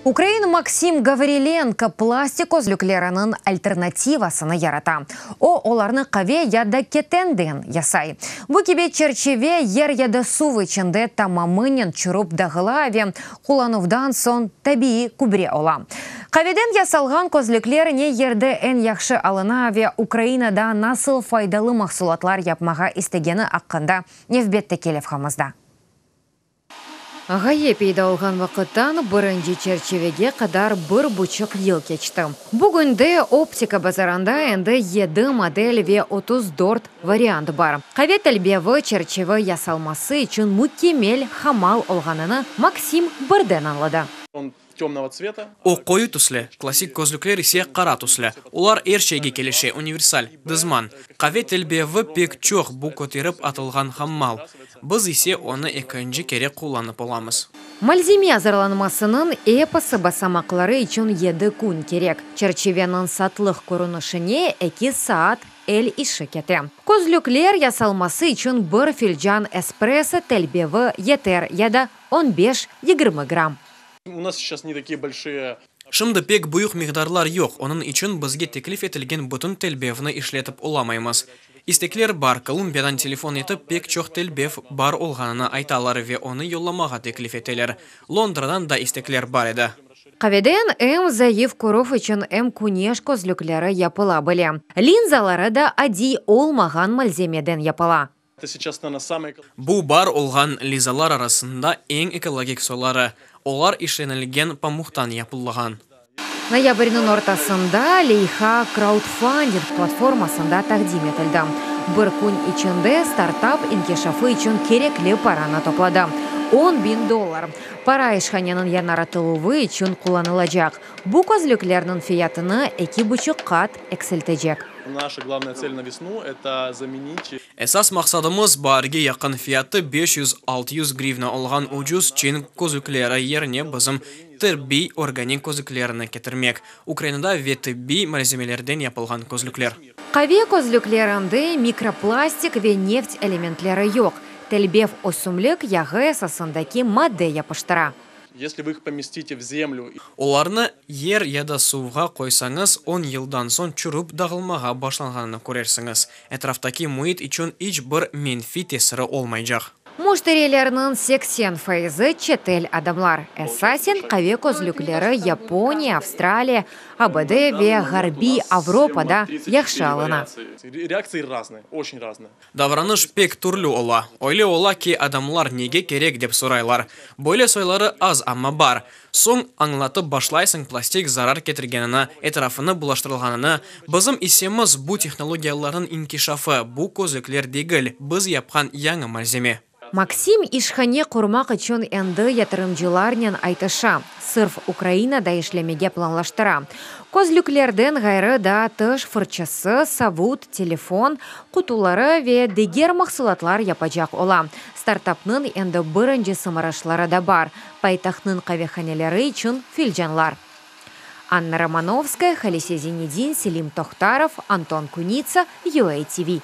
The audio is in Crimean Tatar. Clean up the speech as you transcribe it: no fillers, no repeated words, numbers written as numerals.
Ukrain Maksim Gavrilenko plastik közlükleriniñ alternativasını yarata. O, olarnı qave ya da ketenden yasay. Bu kibi çerçeve yer ya da suv içinde tamamınen çürüp dağıla ve qullanuvdan soñ tabiiy kübre ola. Qaveden yasalğan közlükler ne yerde eñ yahşı alına ve Ukrainada nasıl faydalı mahsulatlar yapmağa istegeni aqqında nevbetteki levhamızda. Ğaye peyda olğan vaqıttan birinci çerçivege qadar bir buçuq yıl keçti. Bugünde optika bazarında endi yedi model ve 34 variant bar. Qave telbevi çerçive yasalması içün mükemmel hamal olğanını Maksim birden añladı. Он темного цвета. O qoyu tüslü, klassik közlükler ise qara tüslü. Olar er şeyge kelişe, universal, dızman. Qave telbevi pek çoq bu köterip atılğan hammal. Biz ise onı ekinci kere qullanıp olamız. Malzeme azırlanmasınıñ episi basamaqları içün 7 kün kerek. Çerçiveniñ satlıq körünişine 2 saat el işi kete. Közlükler yasalması içün bir filcan espresso telbevi yeter ya da 15-20 gramm. У нас сейчас не такие большие Şimdi pek büyük miqdarlar yoq, onıñ içün bizge teklif etilgen bütün telbevni işletip olamaymız. İstekler bar, Kolumbiyadan telefon etip pek çoq telbev bar olğanını aytalar ve onı yollamağa teklif eteler. Londradan da istekler bar edi. Qaveden em zayıf körüv içün em küneş közlükleri yapıla bile. Linzaları da adiy olmağan malzemeden yapıla. Это сейчас, наверное, самые Bu bar olğan linzalar arasında eñ ekologik soyları. Olar işlenilgen pamuqtan yapılğan. Noyabrniñ ortasında leyha kraudfanding platformasında taqdim etildi. Bir kün içinde startap inkişafı içün kerekli paranı topladı. 10 biñ dollar. Para işhaneniñ yañartıluvı içün qullanılacaq. Bu közlüklerniñ fiyatını 2,5 qat eksiltecek. Наша главная цель на весну – это заменить Esas maqsadımız baarge yaqın fiyatı 500-600 grivna olğan ucuz Çin közlükleri yerine bizim tıbbiy organik közlüklerini ketirmek. Ukrainada ve tıbbiy malzemelerden yapılğan közlükler. Qave közlüklerinde mikroplastik ve neft elementleri yoq. Telbev ösümlik yağı esasındaki madde yapıştıra. Если вы их поместите в землю Olarnı yer ya da suvğa qoysañız, 10 yıldan soñ çürüp dağılmağa başlağanını körersiñiz. Etraftaki müit içün iç bir menfiy tesiri olmaycaq. Müşterilerniñ 80% çetel adamlar. Esasen qave közlükleri Yaponiya, Avstraliya, ABD ve Ğarbiy Avropada yahşı alına. Реакции разные, очень разные. Davranış pek türlü ola. Öyle ola ki, adamlar nege kerek dep soraylar. Böyle soyları az amma bar. Soñ añlatıp başlaysıñ plastik zarar ketirgenini, etrafını bulaştırğanını. Bizim issemiz bu tehnologiyalarnıñ inkişafı, bu közlükler degil, biz yapqan yañı malzeme. Maksim işhane qurmaq içün endi yatırımcılarnen aytışa. Sırf Ukrainada işlemege planlaştıra. Közlüklerden ğayrı da tiş fırçası, savut, telefon, qutuları ve diger mahsulatlar yapacaq ola. Startapnıñ endi birinci sımarışları da bar. Paytahtnıñ qavehaneleri içün filcanlar. Anna Romanovskaya, Halise Zinedin, Selim Tohtarov, Anton Kunitsa, UATV.